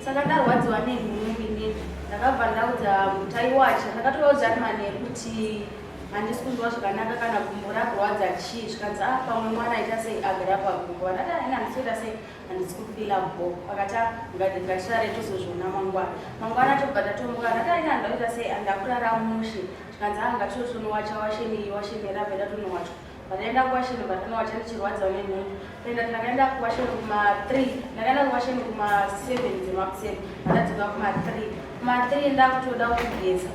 Saka ndarwadziwa nenhumbu inini. Ndakabva ndaudza taiwacha, ndakatovaudza ari manheru kuti handisi kunzwa zvakanaka kana gumbo rakurwadza chii zvikanzi ah pamwe mwana aita sei agara pagumbo ndati ah, ini handisi kuita sei handisi kufila bho vakati ah, ngatirare tozozviona mangwana mangwana tobva tatomuka ndati ah, ini handakuita sei handakurara mushe zvikanzi ah ngatitotonowacha washeni washeni rabva ndatonowacha Ndakaenda kuwasheni patinowacha ndichirwadziwa nenhumbu. Kuenda ndakaenda kuwasheni kuma 3, ndakaenda kuwasheni kuma 7 dzemakuseni, ndadzoka kuma 3. Kuma 3 ndakutoda kugeza.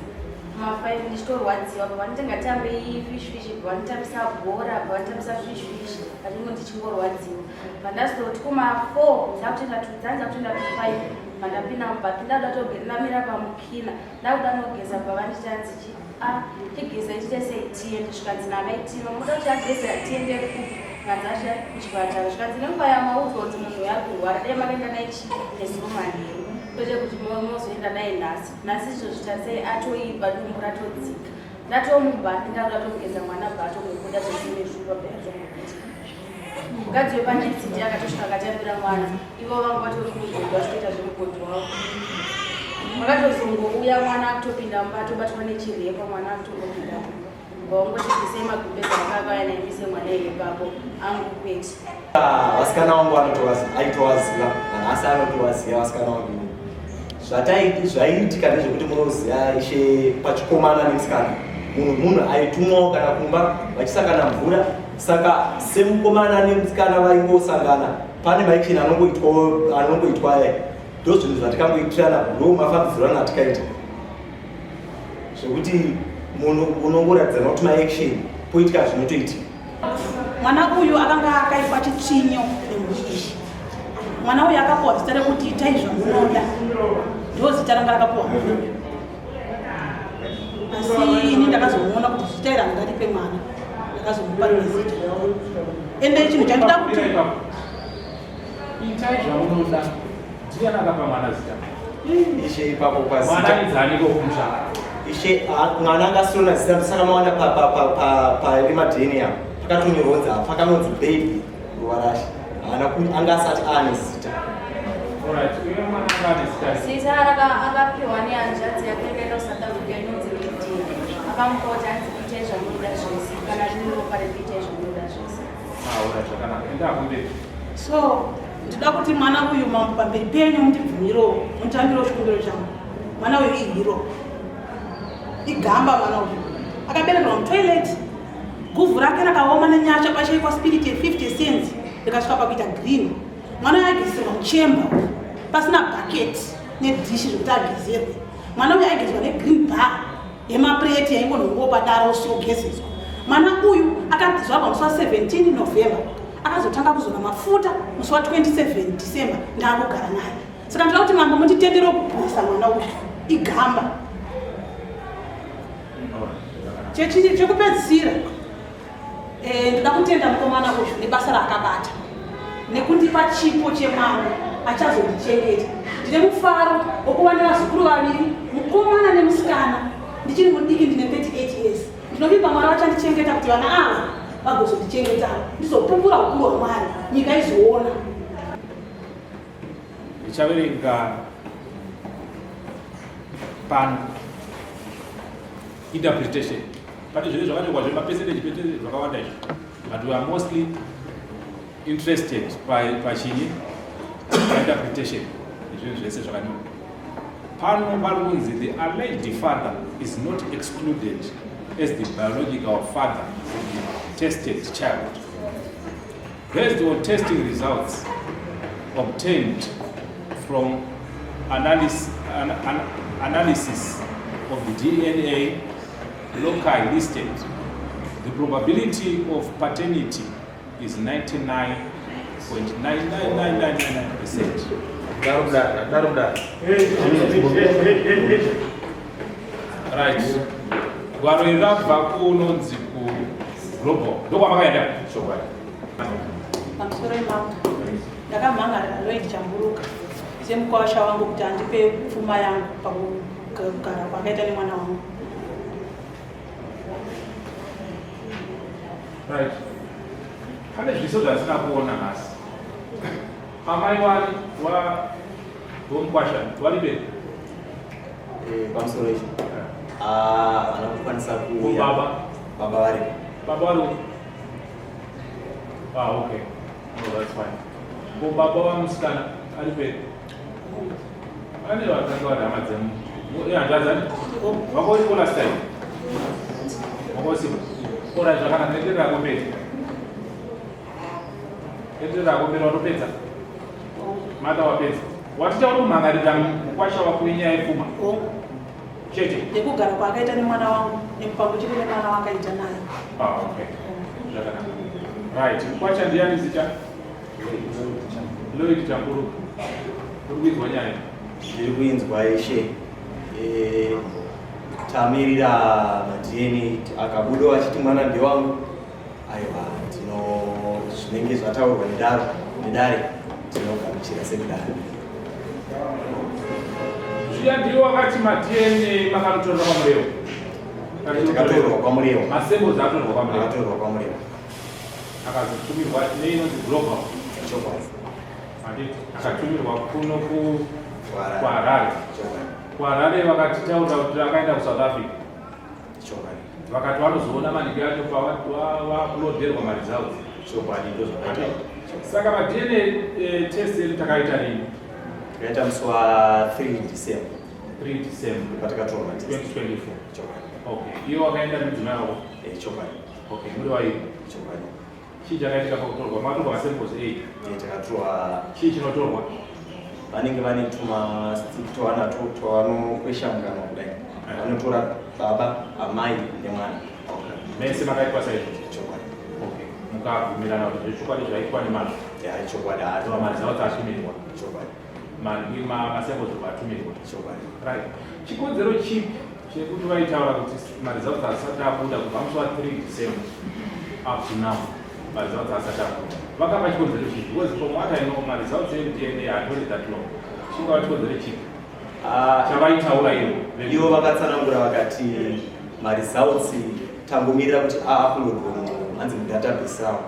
Kuma 5 ndichitorwadziwa, vanoti ngatambei fish fish, vanotambisa bhora, vanotambisa fish fish, vachingo ndichingorwadziwa. Pandazoti kuma 4 dzakutoenda to dzanza kutoenda to 5, pandapinda mubath ndakuda togeza ndamira pamukina, ndakuda nogeza pavanditi hanzi chi Ah, tigeze tiite sei tiende zvikanzi namai Tino munoda kuti ageze tiende kupi zvikanzi ashe kuchipatara zvikanzi nenguva yamaudzwa kuti munhu uyu ari kurwara dai makaenda naye chi nezuro manheru kwete kuti mozoenda naye nhasi nhasi izvozvi tarisei atoibva dumbu ratodzika ndatomubva ndingakuda tomugeza mwana bva atongobuda zvese nezvuva bva atongobuda mukadzi wepanexit akatosvika akatambira mwana ivo vanga vatori kumugodhi vachitoita zvemugodhi wavo vakatozongouya mwana akutopinda mumba atobatwa nechirepa mwana akutongopinda mumba vaungoti bvisei magumbezi akakauya naimise mwana ipapo angu kwete ah, vasikana vangu aitovaziva nanhasi anotovaziva vasikana vangu zvataiti zvaiitika ndezvekuti munoziva ishe pachikomana nemusikana munhu munhu aitumwawo kana kumba vachisangana mvura saka semukomana nemusikana vaingosangana pane maikini anongoitwa aya ndo zvinhu zvatikangoitirana ndo mafambidzirano atikaita zvekuti munhu unongoratidzana kuti maaction poitika zvinotoitika mwana uyu akanga akaitwa chitsvinyo nemhuri iyi mwana uyu akapuwa zita rekuti itai zvamunoda ndo zita ranga rakapuwa mwana uyu asi ini ndakazomuona kuti zita iri handingaripe mwana ndakazomupa rimwe zita ende chinhu chandida kuti itai zvaunoda ndiani akapa mwana zita ishe ipapo pazita mwana kumusha ishe ah, mwana angasirona zita saka mawana paremadheni apa pakatonyorwa pakanonzi baby Ruvarashe haana ku anga asati aane zita. Zita akapiwa nehanzvadzi yake yakaenda kuSouth Africa inonzi Lydia. Akamupa kuti hanzi itai zvamunoda zvese kana rine ropa redu itai zvamunoda zvese. So ndinoda kuti mwana uyu mambo pamberi penyu mundibvumirewo mutambiro chikumbiro changu. Mwana uyu ihero. Igamba mwana uyu. Akaberekerwa mutoilet. Guvhu rake rakaoma nenyasha pashaikwa spirit ye 50 cents rikasvika pakuita green. Mwana uyu aigezerwa muchemba pasina bucket nedhishi zvekuti agezerwe. Mwana uyu aigezwa negreen bar yemapureti yaingonhongowo padaro osogezeswa. Mwana uyu akazvarwa musi wa 17 November akazotanga kuzora mafuta musi wa 27 December ndaakugara naye. Saka ndinoda kuti mambo munditendere kubvisa mwana uyu igamba. Chekupedzisira eh, ndoda kutenda mukomana uyu nebasa raakabata nekundipa chipo chemwana achazondichengeta. Ndine mufaro wokuva nevazukuru vaviri, mukomana nemusikana. Ndichiri mudiki, ndine 38 years. Ndinovimba Mwari vachandichengeta kuti vana ava vagozondichengetawo, ndizopupura ukuru hwaMwari, nyika izoona. Ndichaverenga pano interpretation pane zvinhu zvakanyorwa zvemapercentage percentage zvakawanda izvi but we are mostly interested pachinyi painterpretation nezvinhu zvese zvakanyorwa pano pari kunzi the alleged father is not excluded as the biological father of the tested child Based on testing results obtained from analysis, an, an, analysis of the DNA loci listed, the probability of paternity is 99.99999%. Right. Gwaro iri rabva kunonzi ku Global. Ndokwamakaenda chokwadi. Pamusoro ipapo ndakamhangarira Lloyd Chamburuka semukwasha wangu kuti andipe pfuma yangu pakugara kwakaita nemwana wangu. Right. Pane zviso zvasina kuona nhasi. Amai wani wa Vomukwasha varipe? Eh, pamusoro ichi ah, havana kukwanisa kuuya. Baba. Baba varipo. Baba vari Ah, okay. No, that's fine. Ko baba vamusikana ari peri? Ane vatanga vari hama dzemu. Hanzvadzi ani? Wako uripo last time? Wako usipo? Ora zvakanaka, enderera kumberi. Enderera kumberi watopedza. Mata wapedza. Wati chauri kumhangarira mukwasha wako inyaya yepfuma. Chete. Nekugara kwaakaita nemwana wangu nepamwe chete nemwana waakaita naye. Ah, okay. Zvakanaka. Right. Mukwasha ndiani zita? Lloyd Chamburu. Uri kuinzwa nyaya? Ndiri kuinzwa ishe. Eh, tamirira maDNA akabuda achiti mwana ndewangu. Aiwa, tino zvinenge zvataurwa nedaro nedare tinogamuchira sekudaro. Zviya ndiwo wakati maDNA makanotorera kwaMurewa. Takatorerwa kwaMurewa. Masamples atorerwa kwaMurewa. Akatorerwa kwaMurewa. Akazotumirwa neinonzi Global. Chokwadi. Handiti akatumirwa kuno ku Kuharare. kuHarare. Chokwadi. KuHarare vakatitaurira kuti akaenda kuSouth Africa. Chokwadi. Vakati vanozoona maniki acho pavauploaderwa maresults. Chokwadi ndozvakaita. Saka maDNA test edu takaita rini? Takaita musi wa 3 December. 3 December Patakatorwa test. 2024. Chokwadi. Okay. Iwe wakaenda nemudzimai wako? Eh, chokwadi. Okay, muri vairi. Chokwadi. Chii chakaitika pakutorwa? Makatorwa masamples 8. Eh, takatorwa Chii chinotorwa? Vanenge vane tumastick twavanato twavanokwesha mukanwa kudai. Vanotora baba, amai nemwana. Mese makaitwa saizvozvo? Chokwadi. Okay. Mukabvumirana kuti zvechokwadi zvaitwa nemazvo? Ya, chokwadi. Atova maresults atumirwa. Chokwadi. Masamples atumirwa. Chokwadi. Right. Chikonzero chipi chekuti vaitaura kuti maresults asati abuda kubva musi wa 3 December up to now maresults asati abuda? Vakapa chikonzero chipi? Because from what I know, maresults eDNA hatori that long. Chingava chikonzero chipi Ah, chavaitaura ivo? Ivo vakatsanangura vakati maresults tangomirira kuti auploadwe hanzi mudatabase ravo.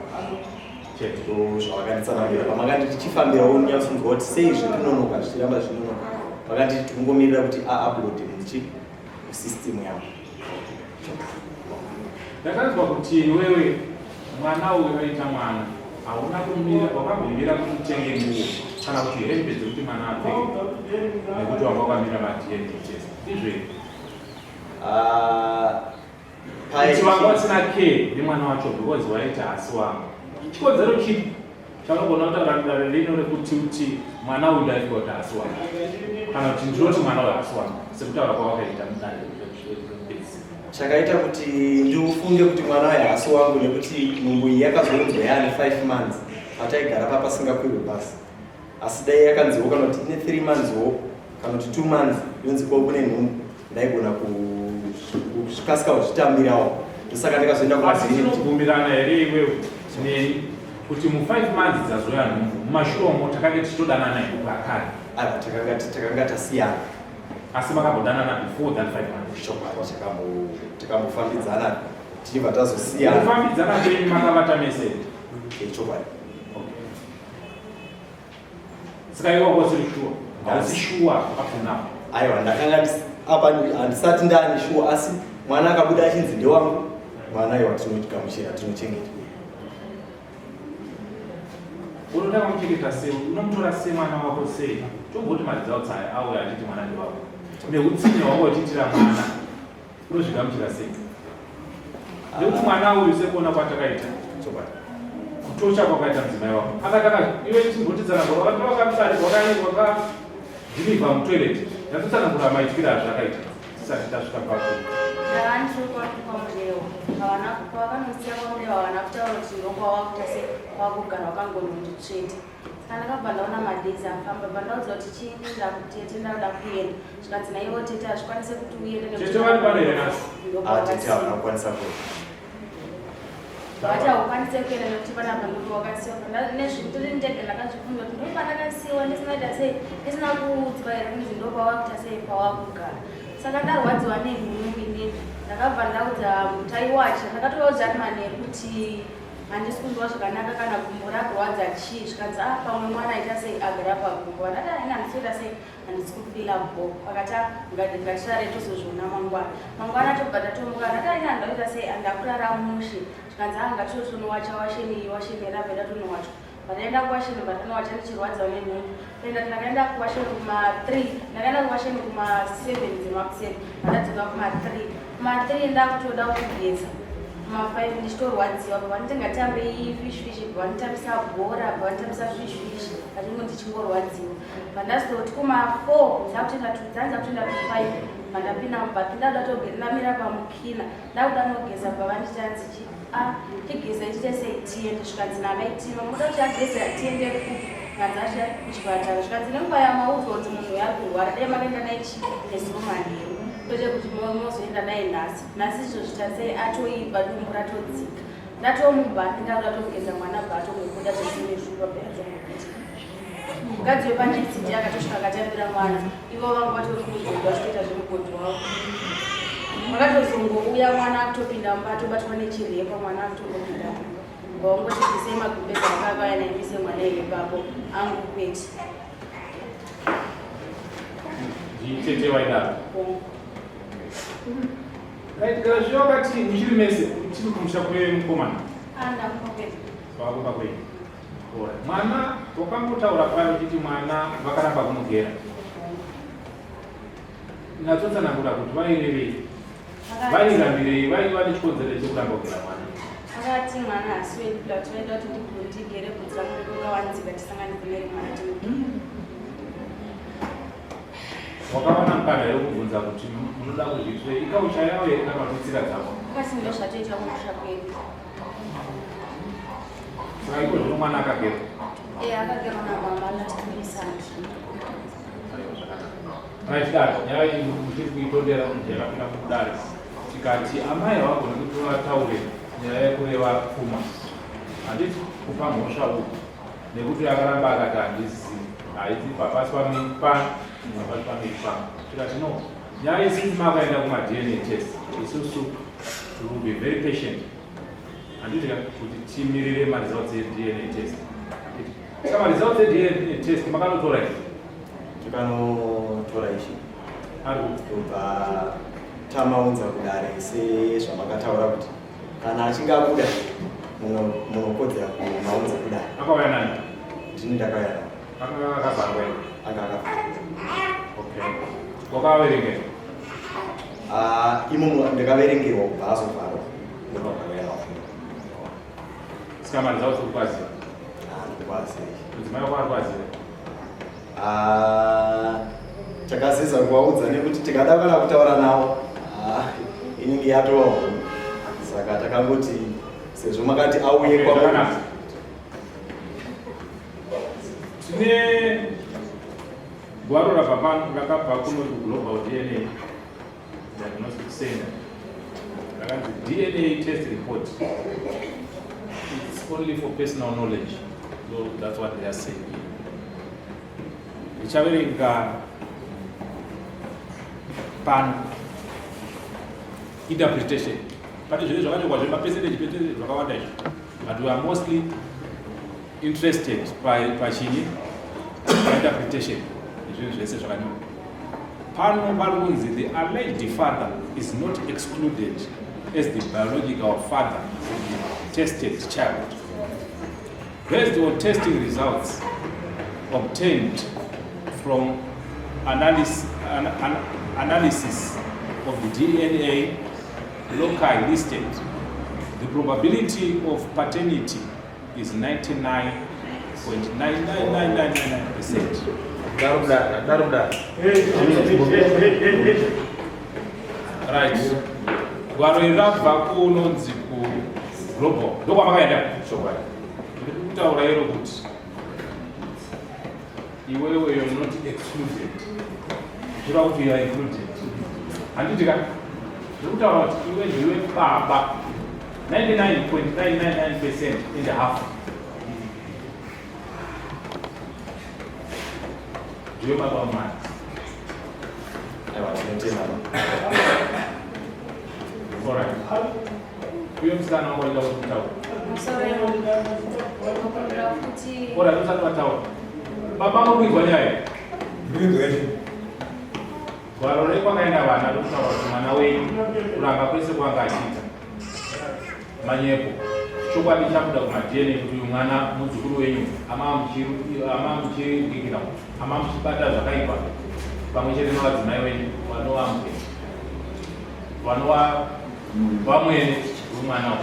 Chete. Ndo zvavakanditsanangura pamakanditi chifambirawo ndinyatsonzwa kuti sei zvikunonoka zvichiramba zvinonoka. Vakanditi tikungomirira kuti aupload muchi musystem yavo. Ndakanzwa kuti iwewe mwana uyu aita mwana hauna kumira, wakambomira kuti utenge nguo kana kuti hembe dzekuti mwana apfeke nekuti wanga wakamira maDNA test. Ndizvo? Ah, Kuti vanga vasina care nemwana wacho because waiti haasi wangu. Chikonzero chipi chaunogona kutaura dare rino rekuti kuti mwana uyu ndaifunga kuti haasi wangu, kana kuti ndinoti mwana uyu haasi wangu sekutaura kwawakaita mudare rekupedzisira? Chakaita kuti ndiufunge kuti mwana uyu haasi wangu nekuti nhumbu iyi yakazounzwa yaane 5 months pataigara papasingakwirwe basi. Asi dai yakanziwo kana kuti ine 3 months wo kana kuti 2 months yonzi ko kune nhumbu, ndaigona kukasika kuzvitambirawo. Ndosaka ndikazoenda Asi kumadhini. tinobvumirana here iwewe neni kuti mu5 months dzazoya nhumbu mumashure umo takange tichitodanana pakare? Aiwa, takanga tasiyana. Asi makambodanana before that 5 months? Chokwadi, takambofambidzana tichibva tazosiyana. Kufambidzana kwenyu makavata mese? Eh, chokwadi. Okay. Saka iwe wanga usiri sure? Hausi sure up to now? Aiwa, ndakanga apa handisati ndaane sure, asi mwana akabuda achinzi ndewangu, mwana aiwa tinogamuchira, tinochengeta. Unotanga kuchengeta sei? Unomutora semwana wako sei? Tomboti maresults aya auya achiti mwana ndewako, neutsinye hwako uchiitira mwana, unozvigamuchira sei? Nekuti mwana uyu, sekuona kwatakaita, Chokwadi. Kutocha kwakaita mudzimai wako akataka iwe chimbotitsanangura wakati wakamusari wakadhirivha mutoilet, nyatsotsanangura maitikiro azvakaita tisati tasvika pako. Ndava kwaMurewa, havana pavakanosiya kwaMurewa, havana kutaura kuti ndokwawakuita se kwakugara, wakangononditsveta. Saka ndakabva ndaona madays afamba, bva ndaudza kuti chiini, ndakutete ndakuda kuenda, zvikanzi naivo tete hazvikwanise kuti uende nekuti Tete vari pano here nhasi? Ah, tete havana kukwanisa kuuya. Vati haukwanise kuenda nekuti panapa ndipo wakasiwa. Nezvindiri ndega ndakazvibvunza kuti ndopandakasiwa ndisina kuita sei, ndisina kuudzwa here kunzi ndokwawakuita sei pawakugara. Saka ndarwadziwa nenhumbu inini, ndakabva ndaudza mutaiwacha, ndakatovaudza ari manheru kuti Handisi kunzwa zvakanaka kana gumbo rakurwadza chii zvikanzi a ah, pamwe mwana aita sei agara pagumbo. Ndati ah, handisi kuita sei handisi kufila bho. Vakati ah, ngatirare tozozviona mangwana. Mangwana tobva tatomuka ndati aina handakuita sei handakurara mushe zvikanzi a ngatitotonowacha washeni iyi washeni rabva ndatonowacha. Ndakaenda kuwasheni patinowacha ndichirwadziwa nenhumbu. Kuenda ndakaenda kuwasheni kuma 3, ndakaenda kuwasheni kuma 7 dzemakuseni, ndadzoka kuma 3. Kuma 3 ndakutoda kugeza. Kuma 5 ndichitorwadziwa, vanoti ngatambe fish fish, vanotambisa bhora, vanotambisa fish fish, vachingo ndichingorwadziwa. Pandazoti kuma 4 dzakutoenda to dzanza kutoenda to 5, pandapinda mubath ndakuda togeza ndamira pamukina, ndakuda nogeza pavanditi hanzi chi Ah, tigeze tiite sei tiende zvikanzi namai Tino muda kuti ageze tiende kupi kanzi acha kuchipatara zvikanzi nenguva yamaudzwa kuti munhu uyu ari kurwara dai makaenda naye chi nezuro manheru kwete kuti mozoenda naye nhasi nhasi izvo zvitarisei atoibva dumbu ratodzika ndatomubva ndakuda togeza mwana bva atongobuda zvese nezvuva bva atongobuda mukadzi wepanext ndiye akatosvika akatambira mwana ivo vanga vatori kumugodhi vachitoita zvemugodhi wavo vakatozongouya mwana akutopinda mumba atobatwa nechirepa mwana akutongopinda mumba vaongoti bvisei magumbezi akavaya naimise mwana ipapo angu kwete nditete waidaro right kana zviyo wakati muchiri mese muchiri kumusha kwemukomana vakumba kwenyu Mwana wakambotaura payo uchiti mwana vakaramba kumugera. Natsotsanangura kuti vairevei. Vairambirei vaiva nechikonzero chekuramba kugera mwana. Akati mwana hasi wedu kuti vaida kuti ndigere bvudzi rangu rekukawanzika tisanganidze neremwana timugere. Wakawana mukana here kubvunza kuti munoda kuzviitirei ikaucha yavo here kana kuti tsika dzavo? Akati ndozvatoita kumusha kwedu. Saka iko zvino mwana akagerwa? Eh, akagerwa namama last week Sunday. Right, dare, nyaya iyi muchiri kuitondera yakapinda mudare. Tikati amai havagoni kuti vataure nyaya yekureva pfuma. Handiti kupa mhosva uku nekuti akaramba akati handizivi. Haiti papasi pamiri pano, papasi pamiri pano. Tikati no, nyaya isisi makaenda kuma DNA test. Isusu we will be very patient. Handiti kuti timirire maresults eDNA test. Handiti. Saka maresults eDNA test makanotora here? Tikanotora ichi. Ari kubva tamaunza kudare sezvamakataura kuti kana achinge abuda munokodzera kumaunza kudare. Akauya nani? Ndini ndakauya nawo. Akanga akavharwa here? Anga akavharwa. Okay. Wakaverenga? Ah, imomo ndakaverengerwa kubva azovharwa. Saka mari dzavo dziri Ah, ndikwaziva. Mudzimai wako ari kwaziva? Ah, takazeza kuvaudza nekuti tikada kana kutaura navo ah, inenge yatova hondo. Saka takangoti sezvo makati auye Okay, kwa zvakanaka. Tine gwaro rabva pano rakabva kuno kuGlobal DNA Diagnostic Center rakanzi DNA test report. It's only for personal knowledge. So that's what they are saying. Ndichaverenga pano interpretation. Pane zvinhu zvakanyorwa zvemapercentage percentage zvakawanda izvi. But we are mostly interested pachinyi interpretation zvinhu zvese zvakanyorwa pano pari kunzi the alleged father is not excluded as the biological father of the tested child based on testing results obtained from analysis, an, an, analysis of the DNA loci listed the probability of paternity is 99.99999%. Daro mudaro. Right. Gwaro iri rabva kunonzi ku global. Ndokwamakaenda chokwadi. Ndiri kutaura iro kuti iwewe you're not excluded. Zvireva kuti you are included. Handiti ka? Ndiri kutaura kuti iwe ndiwe baba 99.999% and a half. Ndiwe baba wamwana. Aiwa, tinotenda. Alright. Uyo musikana wangu waida kuti mutaure. Ora usati wataura. Baba mukuinzwa nyaya. Ndikuinzwa ichi. Gwaro rekwakaenda vana rokutaura kuti mwana wenyu kuramba kwese kwanga achiita manyepo. Chokwadi chabuda kumaDNA kuti uyu mwana muzukuru wenyu amamuchibikira amamuchibata zvakaipa pamwe chete nevadzimai wenyu vanova vanova vamwene wemwana uyu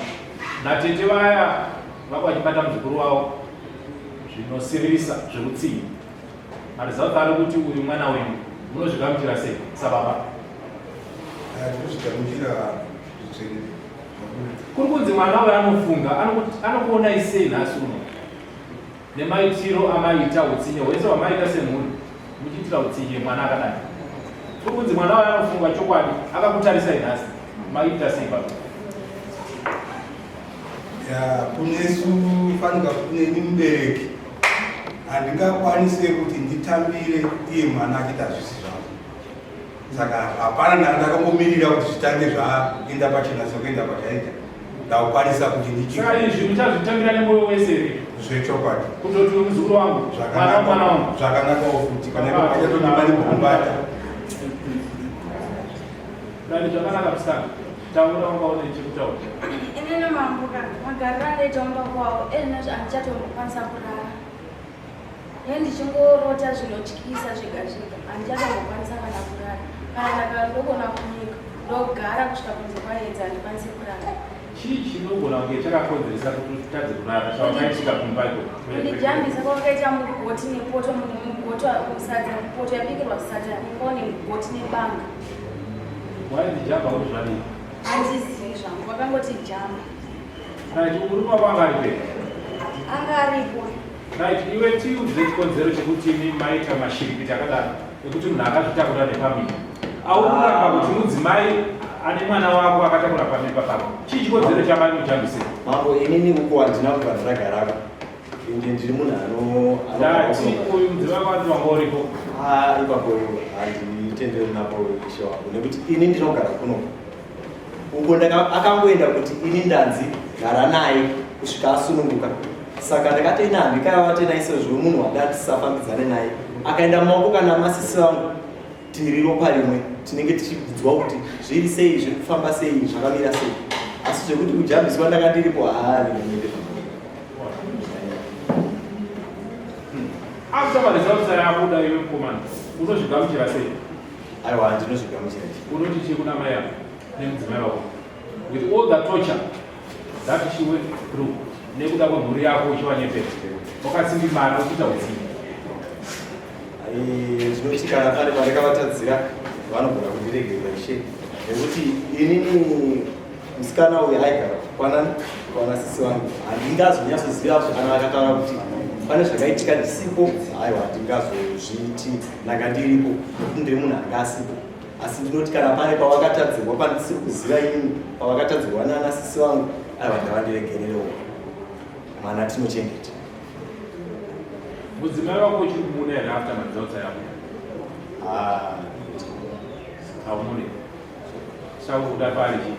natete vaya vanga vachibata muzukuru wavo zvinosiririsa zvekutsinyi. Maresults ari kuti uyu mwana wenyu munozvigamuchira sei sababa? Tinozvigamuchira zvitsvene. Kuri kunzi mwana uyu anofunga anokuonai sei nhasi uno nemaitiro amaita utsinye hwese hwamaita semhuri muchiitira utsinye mwana akadai. Kuri kunzi mwana uyu anofunga chokwadi akakutarisai nhasi maita sei baba? Ya, kunesu fanika kuneni mubereki handingakwanise kuti nditambire iye mwana achiita zvisi zvavo saka hapana ndakangomirira kuti zvitange zvaenda pachena sekuenda kwachaita ndakukwanisa kuti Saka izvi muchazvitambira nemwoyo wese here? Zvechokwadi. Kutoti uyu muzukuru wangu, mwana mwana wangu. Zvakanakawo futi kana pachatondimani kumbata. Dani zvakanaka musikana. Taura wanga une chekutaura. Inini mambo ka magariro andaita kumba kwavo ezvinozvi handichatombokwanisa kurara. Ini ndichingorota zvinotyisa zvega zvega handichatombokwanisa kana kurara. Kana ndaka ndogona kumuka ndogara kusvika kunze kwaedza handikwanisi kurara. Chii chinogona kunge chakakonzeresa kuti utadze kurara chawakaitika kumba ikoko? Kundijambisa kwakaita mugoti nepoto mugoto sadza poto yabikirwa sadza ngone mugoti nebanga. Waindijamba kuti zvadii? Handizivi zvangu vakangoti jamba. Right, murume wako anga aripo? Anga aripo. Right, iwe tiudze chikonzero chekuti imi maita mashiripiti akadaro ekuti munhu akazvitakura nepamimba. Auri kuramba kuti mudzimai ane mwana wako akatakura pamimba pako. Chii chikonzero chamai mujambisira? Mambo, inini uko handina kubva ndagarako. Ende ndiri munhu ano Ndati uyu mudzimai wako wanga uripo. Ah, ipapo handitenderi napo ishe wangu nekuti ini ndinogara kuno. Uko akangoenda kuti ini ndanzi gara naye kusvika asununguka. Saka ndakati ini handikavate naye sezvo munhu wada tisafambidzane naye. Akaenda mumaoko kana masisi vangu tiri ropa rimwe tinenge tichibvunzwa kuti zviri sei zviri kufamba sei zvakamira sei. Asi zvekuti kujambiswa ndanga ndiripo haa ndinonyebe. After maresults aya abuda iwe mukomana unozvigamuchira sei? Aiwa ndinozvigamuchira. Unoti chii kuna mai ako nemudzimai wako with all the torture that she went through nekuda kwemhuri yako uchivanyepera wakasindimara uchiita utsinye? Ndinoti kana pane pandakavatadzira vanogona kundiregerera ishe nekuti inini musikana uyu aigara kwana kwana sisi vangu handingazonyatsoziva kana akataura kuti pane zvakaitika ndisipo aiwa handingazozviiti ndanga ndiripo nekuti ndiri munhu anga asipo asi ndinoti kana pane pavakatadzirwa pandisiri kuziva inini pavakatadzirwa nana sisi vangu aiwa ndavandiregererewo mwana tinochengeta. Mudzimai wako uchiri kumuona here after maresults ayako? Ah, haumune. Chakuda pari chii?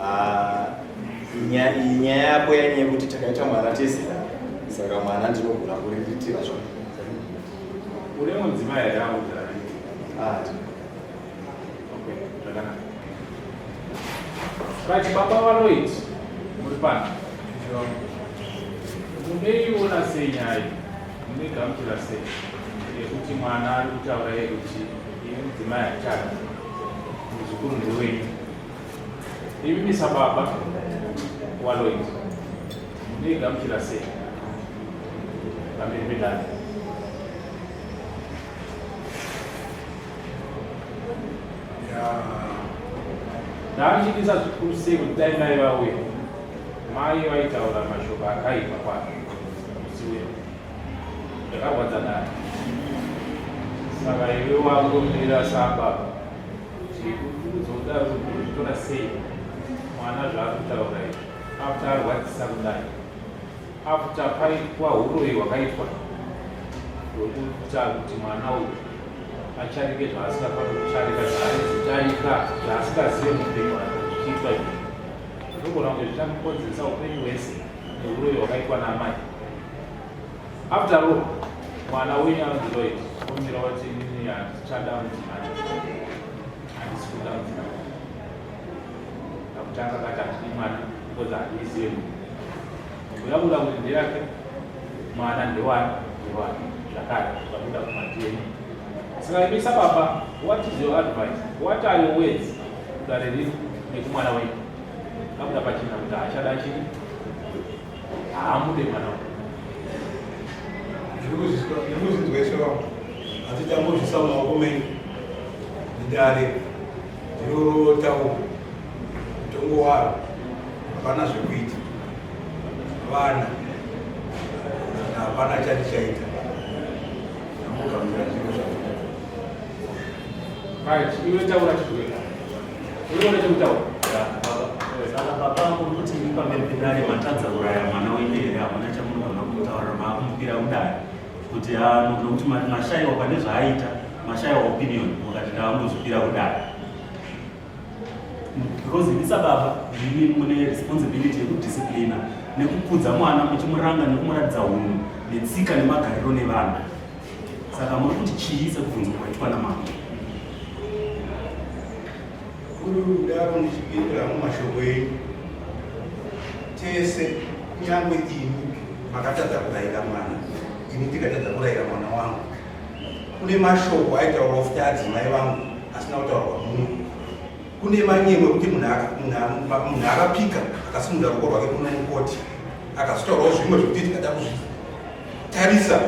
Ah, nyaya yako yanyaya yekuti takaita mwana tese saka mwana ndinogona kuriritira zvangu. Une mudzimai here akugara naye? Ah, okay, zvakanaka. Right, baba vaLloyd muri pano. Munoiona sei nyaya iyi? Munoigamuchira sei? Yekuti mwana ari kutaura iye kuti ini mudzimai achada, muzukuru ndewenyu. Imimi sababa waLloyd munoigamuchira sei? Pamberi pedare. Ndaichidisa zvikuru sei kuti dai mai vauya. Mai vaitaura mashoko akaipa kwazvo musi uya. Ndakarwadza naye. Saka iwe wangomira sababa kuti uzoda kuzvitora sei mwana zvaari kutaura izvi after arwadzisa kudai. After paitwa huroyi hwakaitwa hwekuita kuti mwana uyu acharike zvaasingafaniri kucharika, zvaaizotarika, zvaasingazive muupenyu hwake zvichiitwa izvi. Zvinogona kunge zvichamukonzeresa upenyu hwese neuroyi hwakaitwa naamai. After all, mwana wenyu anonzi Lloyd omira wati inini handichada mudzimai, handisi kuda mudzimai. Pakutanga akati handidi mwana because handizive munhu. Yabuda kuti ndeyake mwana ndewani ndewani zvakare zvabuda kumaDNA. Saka imi sababa, what is your advice? What are your words kudare rino nekumwana wenyu? Kabuda pachena kuti haachada chii, haamude mwana wenyu. Ndiri kuzvinzwa ishe wangu, asi tambozvisa mumaoko menyu nedare ndiro rotaura mutongo waro, hapana zvekuita vana, hapana chandichaita, ndamugamuchira zviro zvakuita. Right, iwe taura chizweka. Iwe une chekutaura. Saka baba vangu kuti imi pamberi pedare matadza kuraya mwana wenyu here? Hamuna chamunogona kumutaurira, maakumupira kudare kuti nokuti mashayiwa pane zvaaita, mashayiwa opinion, mukati ndaangozvipira kudare because imi sababa ndimi mune responsibility yekudisciplina nekukudza mwana muchimuranga nekumuratidza unhu netsika nemagariro nevana. Saka muri kuti chii sekubvunzwa kwaitwa namambo? Kuri kudaro ndichipindura mumashoko enyu tese, kunyange imi makatadza kurayira mwana, ini ndikatadza kurayira mwana wangu, kune mashoko aitaurwa futi adzimai vangu asina kutaurwa muno. Kune manyemwe ekuti munhu akapika akasimudza ruoko rwake kuno mukoti akazotaurawo zvimwe zvekuti tikada kuzvitarisa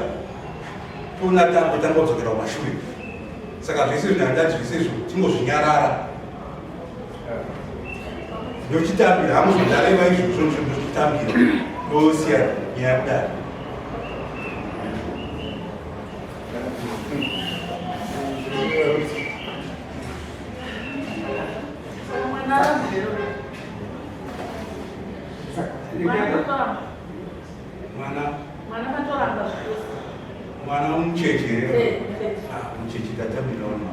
toona tango tanga kudzokera kumashure. Saka zvese izvi ndandati zvese izvo tingozvinyarara, ndochitambira hangu zvandareva izvozvo, ndochitambira, ndosiya nyaya kudaro. Mwana Mwana katoramba zvose. Mwana mucheche here? Eh, mucheche. Ah, mucheche tatambira vanhu,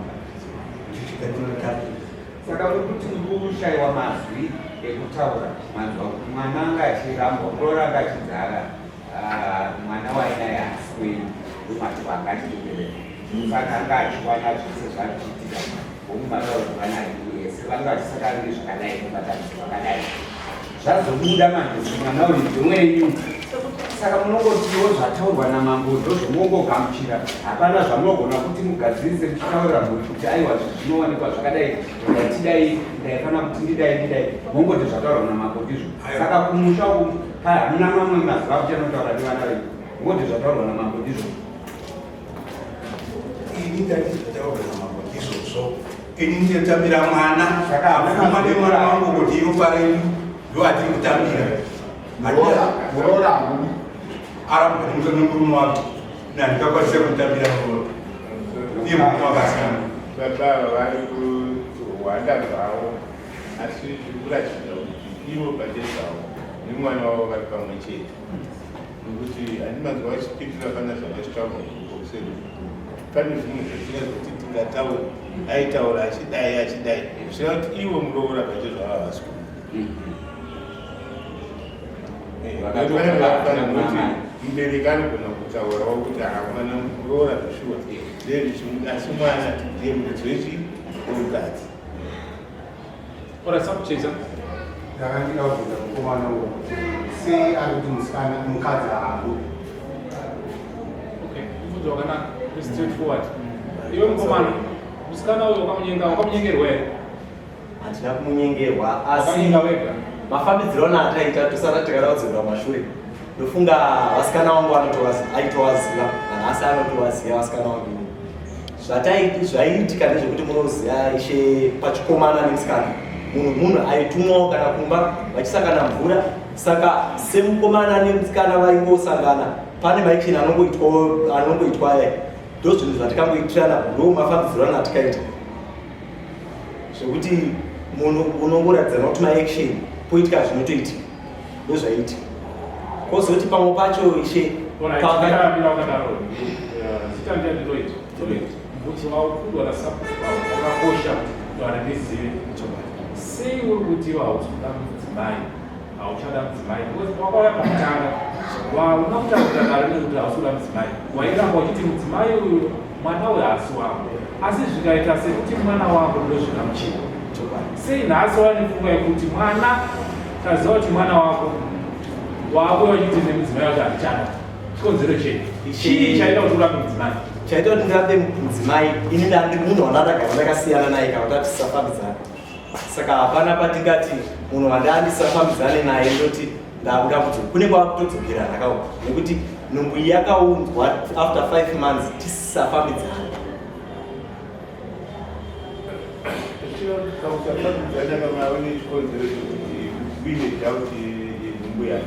mucheche tatambira. Saka muri kuti muri kushayiwa mazwi ekutaura, manzwa kuti mwana anga achirambwa, muroora anga achidzara, ah, mwana wainaye haasi wenyu, ndomashoko anga achitobereka, saka anga achiwana zvese zvachiitika vomumatauro vanaye ese vanga vachisakana nezvakadai nematambudziko akadai. Zvazobuda manje kuti mwana uyu ndewenyu, saka munongotiwo zvataurwa namambo ndozvomongogamuchira, hapana zvamunogona kuti mugadzirise muchitaurira mhuri kuti aiwa, zvinowanikwa zvakadai, ndatidai, ndaifanira kuti ndidai ndidai, mongoti zvataurwa namambo ndizvo. Saka kumusha uku hamuna mamwe mazuva akuti anotaura nevana venyu, mongoti zvataurwa namambo ndizvo. Ini ndati zvataurwa namambo ndizvozvo. Ini ndinotambira mwana, abvuma nemwana wangu kuti iropa renyu, ndo atiri kutambira. Muroora hamudi? Arambwa nemurume wake, nandikakwanisa kutambira muroora iye murume wakasiyana. Baba ava vari kuhwanda zvavo, asi zviri kuratidza kuti ivo pachezvavo nemwana wavo vari pamwe chete, nekuti handimanzwa vachipindura pana zvakachitaurwa kuseri. Pane zvimwe zvatingazoti tingataura, aitaura achidai achidai, zvichireva kuti ivo muroora pachezvavo havasi kuda. Kuti mubereki anogona kutaurawo kuti mwana muroora zveshuwa ndezvichimuda, asi mwana ndiye muridzi wechi wemukadzi. Ora sakucheza. Ndakandida kubvunza mukomana uwo kuti sei ari kuti musikana mukadzi haamudi. Okay, mubvunzo wakanaka, straight forward. Iwe mukomana, musikana uyo wakamunyenga, wakamunyengerwa here? Handina kumunyengerwa, asi Wakanyenga wega. Mafambidziro ana ataita tosara tikada kudzokera kumashure, ndofunga vasikana vangu aitovaziva nanhasi anotovaziva vasikana vangu inini. Zvaiitika ndezvekuti munoziva ishe, pachikomana nemusikana munhu aitumwawo kana kumba vachisangana mvura. Saka semukomana nemusikana vaingosangana, pane maaction anongoitwa aya, ndo zvinhu zvatikangoitirana, ndo mafambidziro ana atikaita zvekuti munhu unongoratidzana kuti maaction poitika zvinotoitika, ndozvaiitika. Kozoti pamwe pacho ishe Alright, ndakambira wakadaro. Zita ndiani? Lloyd. Lloyd. Mubvunzo waukundwa nasabhuku wavo wakakosha kuti dare rizive chokwadi. Sei uri kuti iwe hausi kuda mudzimai, hauchada mudzimai because wakauya pakutanga wauna kutaura dare nekuti hausi kuda mudzimai, wairamba uchiti mudzimai uyu mwana uyu haasi wangu, asi zvikaita sekuti mwana wangu ndozvikamuchira. Sei nhasi wava nepfungwa yekuti mwana taziva kuti mwana wako waakuya uchiti nemudzimai wacho handichada? Chikonzero chei? Chii chaita kuti urambe mudzimai? Chaita kuti ndirambe mudzimai, ini ndandi munhu wandandagara ndakasiyana naye kana kuti atisafambidzana. Saka hapana patingati munhu wandandisafambidzane naye ndoti ndakuda kudzoka. Kune kwakutodzokerana kawo nekuti nhumbu iyi yakaunzwa after 5 months tisafambidzana. Kusafambidzana pamaone chikonzero chekuti uine doubt yenhumbu yake.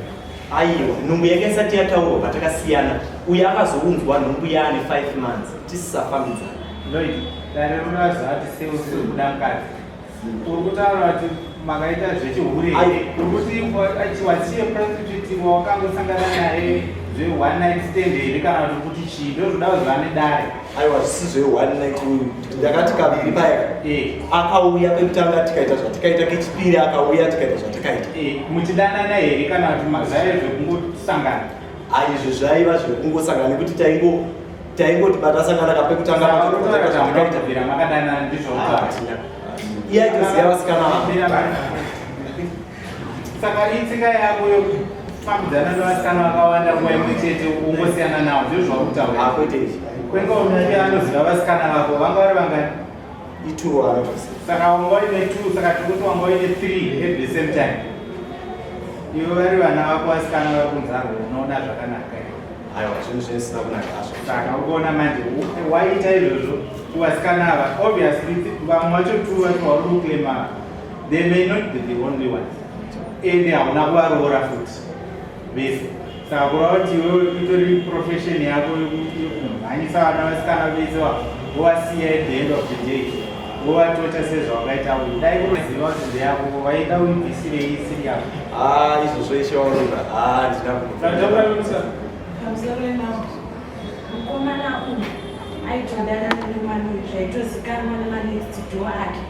Aiwa, nhumbu yake isati yataurwa patakasiyana, uye akazounzwa nhumbu yaane 5 months tisisafambidzana. Lloyd, dare rinoziva kuti sei usiri kuda mukadzi. Uri kutaura kuti makaita zvechihure here? Uri kuti wasiye prostitute wakangosangana naye zve one night stand here kana kuti kuti chii? Ndozvoda kuziva nedare. Aiwa, zvisi zve one night uyu. Ndakati kaviri paya. Akauya pekutanga tikaita zvatikaita, kechipiri akauya tikaita zvatikaita. Muchidanana here kana kuti zvaive zvekungosangana? Aizvo zvaiva zvekungosangana nekuti taingo taingoti patasangana kapekutanga patikaita makadanana ndizvo iye aitoziva vasikana vangu. Saka itsika yako yokufambidzana nevasikana vakawanda nguva imwe chete ungosiyana nawo ndizvo zvakutaura? Kwete izvi. Kwenga unenge anoziva vasikana vako vanga vari vangani? Itu anotoziva. Saka wanga uine two, saka tikuti wanga uine three at the same time. Iwe vari vana vako vasikana vari kunzarwo unoona zvakanaka here? Aiwa, zvinhu zvisina kunaka hazvo. Saka ukuona manje waita izvozvo kuvasikana ava, obviously vamwe vacho two vacho vauri kuclaima they may not be the only ones, ende hauna kuvaroora futi vese. Saka kureva kuti iwewe itori profession yako yekumhanyisa vana vasikana vese wovasiya at the end of the day wovatota sezvawakaita uyu. Dai kuziva kuti ndeyako waida uibvisirei isiri yako? Ah, izvozvo ishe waurura. Ah, ndina kuda. Pamusoro wemambo, mukomana uyu aitodanana nemwana uyu zvaitozikanwa nemanext door ake,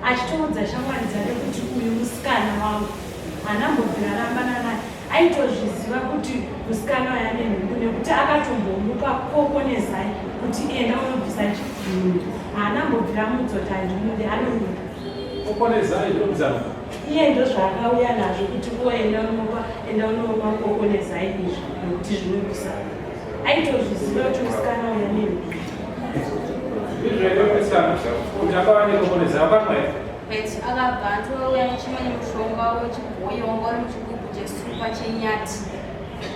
achitoudza shamwari dzake kuti uyu musikana wangu haanambobvira arambana naye. Aitozviziva kuti musikana uyu ane nhumbu nekuti akatombomupa koko nezai kuti enda unobvisa nhumbu. Haanambobvira amuudza kuti handimude, anomuda. Koko nezai zvinobvisa nhumbu? Iye ndozvaakauya nazvo kuti uwo enda unopa enda unopa koko nezai izvi nekuti zvinobvisa. Aitozviziva kuti musikana uyu ane nhumbu. Ndizvo here musikana kuti akava nekoko nezai wakamwa here? But akabva atouya nechimwe nemushonga wechibhoyi wanga uri muchigubhu chesupa chenyati,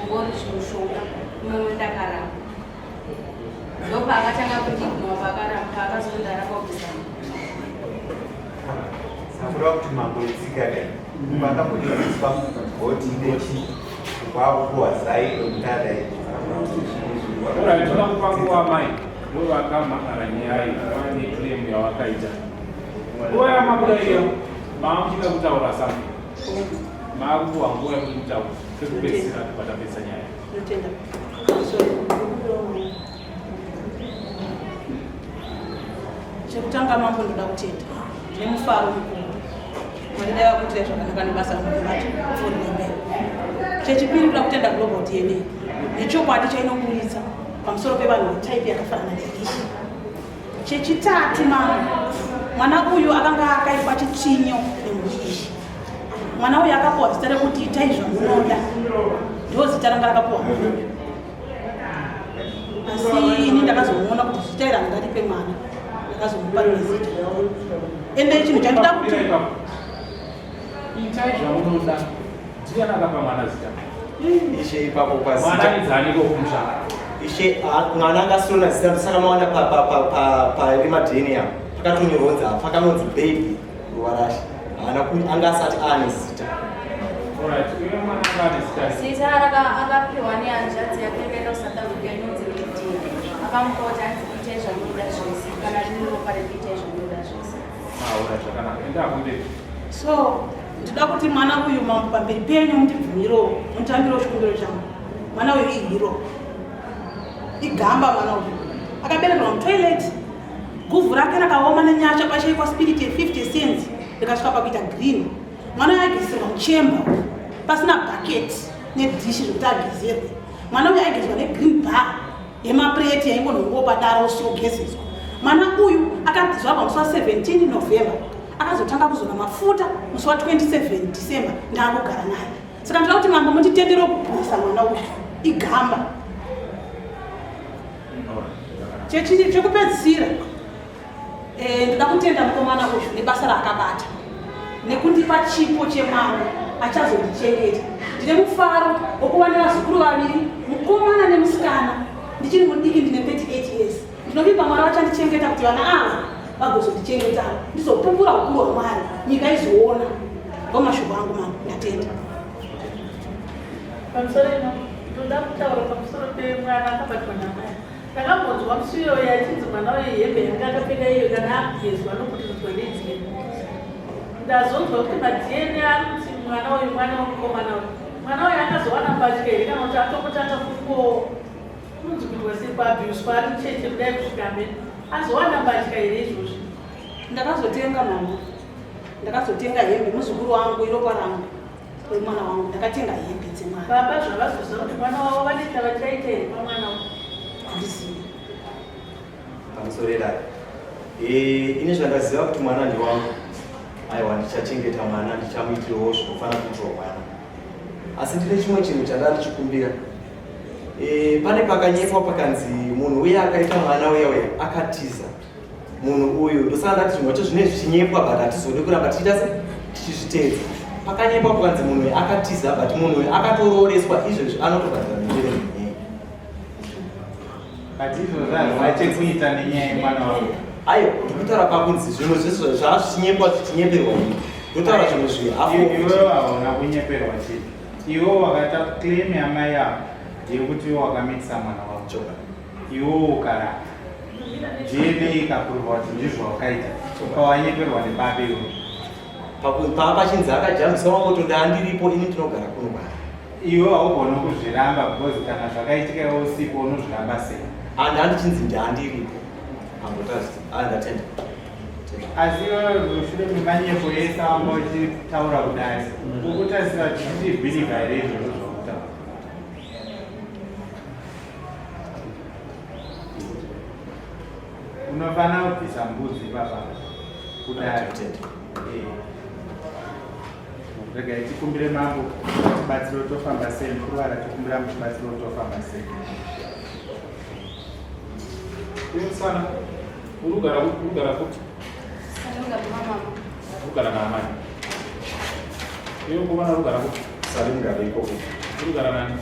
wanga uri zvimushonga imomo ndakaramba. Ndopaakatanga kundiguma paakaramba paakazondaramba kubvisa. Kureva kuti mambo itsika dai vakambodiswa mugoti nechi kwakupuwa zai romutadai. Alright, toda kupa nguva amai ndovakamhan'ara nyaya iyi vane claim yawakaita. Nguva yamakuda iyo maamuchida kutaura something. Maakupuwa nguva yekuti mutaure pekupedzisira patapedza nyaya. Ndinotenda. Chekutanga mambo ndoda kutenda. Ndine mufaro mukuru. Mwari dai vakuitirai zvakanaka nebasa ramunobata kupfuurira mberi. Chechipiri ndoda kutenda Global DNA nechokwadi chainoburitsa pamusoro pevanhu vetype yakafanana neiyi. Chechitatu mambo, mwana uyu akanga akaitwa chitsvinyo nemhuri iyi. Mwana uyu akapuwa zita rekuti itai zvamunoda, ndo zita ranga rakapuwa mwana uyu. Asi ini ndakazomuona kuti zita iri handingaripe mwana, ndakazomupa rimwe zita. Ende chinhu chandida kuti itai zvamunoda, ndiani akapa mwana zita? Ishe ipapo pazita. Mwana aidzaniko kumusha? Ishe, mwana angasirona zita saka maona paremadheni apa pakatonyorwa apa pakanonzi baby Ruvarashe. Haana ku anga asati aane zita. Alright, uyo mwana anga ane zita. Zita akapiwa nehanzvadzi yake yakaenda kuSouth Africa inonzi Lydia. Akamupa kuti anzi itai zvamunoda zvese kana riri ropa redu itai zvamunoda zvese. Ah, alright, zvakanaka. Enda kumberi. So ndinoda kuti mwana uyu mambo pamberi penyu mundibvumirewo mutambirewo chikumbiro changu. Mwana uyu ihero, igamba mwana uyu. Akaberekerwa mutoilet, guvhu rake rakaoma nenyasha pashaikwa spirit ye 50 cents. rikasvika pakuita green. Mwana uyu aigezerwa muchemba pasina bucket nedhishi zvekuti agezerwe. Mwana uyu aigezwa negreen bar yemapureti yaingonhongowo padaro osogezeswa. Mwana uyu akazvarwa musi wa 17 November, akazotanga kuzora mafuta musi wa 27 December ndaakugara naye. Saka ndinoda kuti mambo munditendere kubvisa mwana uyu igamba. Chekupedzisira eh, ndoda kutenda mukomana uyu nebasa raakabata nekundipa chipo chemwana achazondichengeta. Ndine mufaro wokuva nevazukuru vaviri, mukomana nemusikana. Ndichiri mudiki, ndine 38 years. Ndinovimba Mwari vachandichengeta kuti vana ava vagozondichengeta, ndizopupura ukuru hwaMwari, nyika izoona. Ndomashoko angu mama, ndatenda. Pamusoro ino ndoda kutaura pamusoro pemwana akabatwa namai. Ndakambonzwa musi iyoyo achinzi mwana uyu hembe yanga akapfeka iyo kana akugezwa anoputiridzwa nedziya. Ndazonzwa kuti maDNA ari kuti mwana uyu mwana wemukomana uyu. Mwana uyu akazowana mbatya here kana kuti atongotanga kungo kunonzi kuitwa sei kuabhuswa ari mucheche kudai kusvika amene. Azowana mbatya here izvozvi? Ndakazotenga mama, ndakazotenga hembe muzukuru wangu iropa rangu wemwana wangu, ndakatenga hembe dzemwana. Baba zvavazoziva kuti mwana wavo vane chavachaita here pamwana wavo? Handizivi. Pamusoro edare. Eh, ini zvandaziva kuti mwana ndiwangu. Aiwa ndichachengeta mwana, ndichamuitirawo zvinofanira kuitirwa mwana. Asi ndine chimwe chinhu chandanga ndichikumbira. Eh, pane pakanyepwa pakanzi munhu uya akaita mwana uya uya akatiza. Munhu uyu ndosaka ndati zvinhu zvacho zvinenge zvichinyepwa but hatizodi kuramba tichiita se tichizviteedza. Pakanyepwa pakanzi munhu uyu akatiza but munhu uyu akatorooreswa izvezvi anotobhadhara mitero nenyaya. But izvozvo hazvina chekuita nenyaya yemwana wako. Ayo, ndikutaura pakunzi zvinhu zvese zvaa zvichinyepwa zvichinyeperwa ini. Ndotaura zvinhu zvi hafu. Iwewe hauna kunyeperwa chete. Iwe wakaita claim yamai avo yekuti iwe wakamitisa mwana wako. Chokwadi. Iwe ukaramba. DNA ikaprova kuti ndizvo wakaita. Pawanyeperwa nebabe iwe. Paa pachinzi akajambiswa mamoto ndaandiripo ini ndinogara kuno kwake. Iwe haugoni kuzviramba because kana zvakaitika iwe usipo unozviramba sei? And handichinzi ndaandiripo. Ambotazi. Ah ndatenda. Asi iwewe mushure memanyepo ese awanga uchitaura kudai, ukutarisira kuti tichibhilivha here izvozvo zvaukutaura? Unofanira kubvisa mbudzi ipapa kudai. Eh. Regai tikumbire mambo tibatsire tofamba sei mukurwara tikumbira mutibatsire tofamba sei. Sana urugara urugara kupi? Urugara naamai. Iwe mukomana urugara kupi? Sari mugare ikoko. Urugara nani?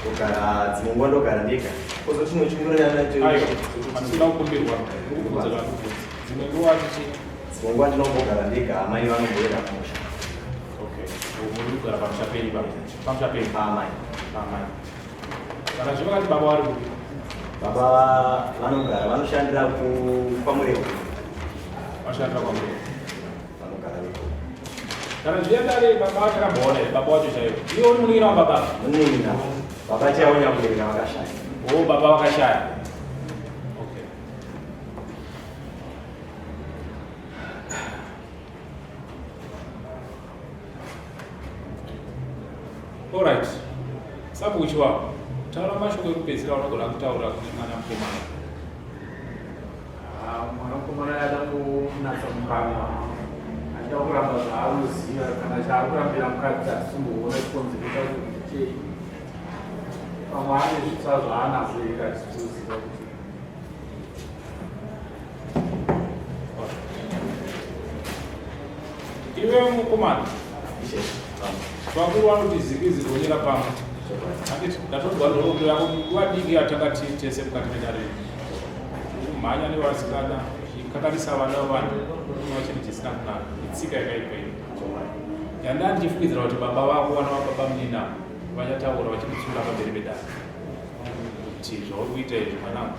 Ndogara dzimwe nguva ndogara ndega. Kozoti chimwe chikumbiro chandinacho. Aiwa, handisina kukumbirwa. Ndikubvunza zvandikubvunza. Dzimwe nguva tichi Dzimwe nguva ndinombogara ndega amai vanomboenda kumusha. Okay. Muri kugara pamusha penyu baba. Pamusha penyu. Paamai. Paamai. Kana zvino vakati baba vari kupi? Baba vanogara vanoshandira kwaMurewa. Vanoshandira kwaMurewa. Vanogara ikoko. Kana zviya dare baba vacho akamboona here baba wacho chaivo? Iwe uri munin'ina wababa? Munin'ina. Baba chaivo nyakubereka vakashaya. Oh, baba vakashaya. Okay. Alright. Sabhuku Chiwawa, taura mashoko ekupedzisira unogona kutaura kune mwana mukomana. Ah, mwana mukomana ada kunatsa mukanwa achida kuramba zvaanoziva kana chaari kurambira mukadzi hatisumboona chikonzero chacho kuti chei pamwe ane zvitsva zvaanazvo here hatitoziva kuti Iwe mukomana, vakuru vanoti zikizi gonyera pamwe. Handiti ndatonzwa nhoroondo yako nguva diki yatanga tiri tese mukati medare. Kumhanya nevasikana, zvikanganisa vana vevanhu, unova chinhu chisina kunaka. Itsika yakaipa iyo. Yanda ndichifungidzira kuti baba vako vana vababa munina vachataura vachikutsiura pamberi pedare. Kuti zvauri kuita izvi mwanangu,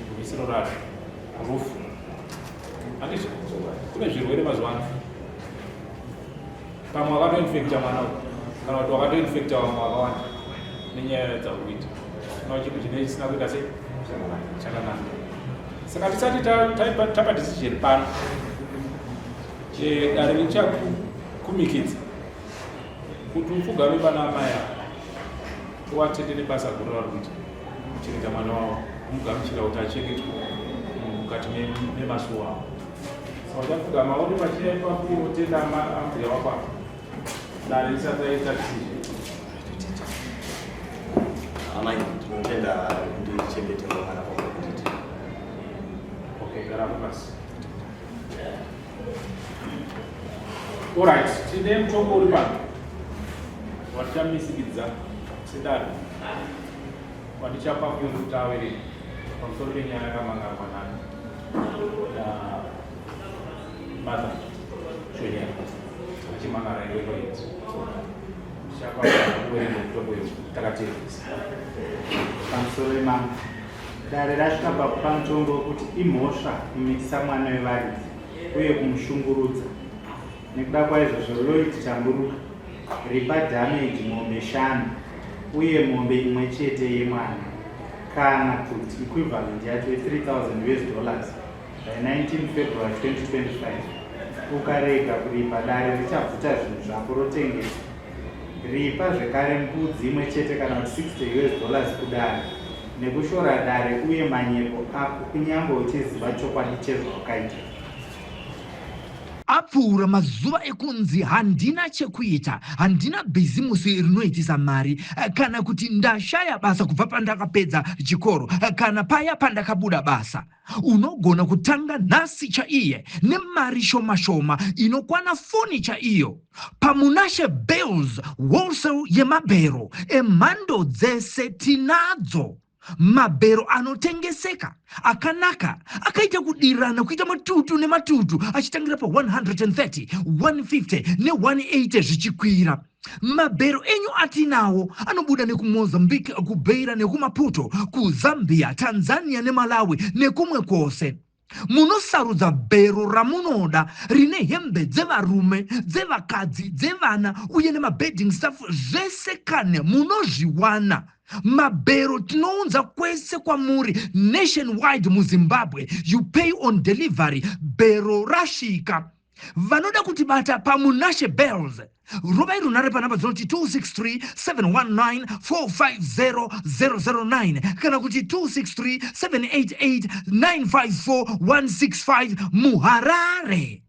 gumisiro razvo rufu. Handizvo? Kune zvirwere mazuva ano. Pamwe wakatoinfecta mwana uyu kana kuti wakatoinfecta vamwe vakawanda nenyaya dzauri kuita. Kana chinhu chinenge chisina kuita sei chakanaka. Saka tisati tapa decision pano. Eh, dare richakumikidza kuti upfugame pana amai ava uvatende nebasa guru ravari kuita kuchengeta mwana wavo kumugamuchira kuti achengetwe mukati memasuwo avo. Saka uchapfugama uri pachiya ipapo utenda ambuya wako apa dare risati raita decision. Amai, ndinotenda kundichengetera mwana kwamuri kundiitira. Okay, garapo pasi. Alright, tine mutongo uri pano watichamisikidzA sedare wandichapa munyori kuti averenge pamusoro penyaya yakamangarwa nani naMartha Shonyera achimangara iwekoiti. Ndichapa kuverenga mutongo iwu takateeresa. Pamusoro imambo, dare rasvika pakupa mutongo wekuti imhosva kumitisa mwana wevaridzi uye kumushungurudza. Nekuda kwaizvozvo, Lloyd Tamburuka ripa damage mombe shanu uye mombe imwe chete yemwana kana kuti equivalent yacho ye3000 US dollars by 19 February 2025. Ukarega kuripa, dare richabvuta zvinhu zvako rotengesa. Ripa zvekare mbudzi imwe chete kana kuti 60 US dollars kudare nekushora dare uye manyepo ako kunyange uchiziva chokwadi chezvawakaita. Apfuura mazuva ekunzi handina chekuita, handina bhizimusi rinoitisa mari, kana kuti ndashaya basa kubva pandakapedza chikoro kana paya pandakabuda basa. Unogona kutanga nhasi chaiye nemari shoma shoma inokwana foni chaiyo. PaMunashe Bales Wholesale yemabhero emhando dzese tinadzo. Mabhero anotengeseka akanaka akaita kudirana kuita matutu nematutu achitangira pa130, 150 ne180 zvichikwira. Mabhero enyu atinawo anobuda nekuMozambique, kuBeira nekuMaputo, kuZambia, Tanzania neMalawi nekumwe kwose. Munosarudza bhero ramunoda rine hembe dzevarume, dzevakadzi, dzevana uye nemabedding stuff zvese kane munozviwana. Mabhero tinounza kwese kwamuri nationwide muZimbabwe. You pay on delivery bhero rasvika. Vanoda kutibata paMunashe Bells, rovai runhare panhamba dzinoti 263 719 450 009 kana kuti 263 788 954 165 muHarare.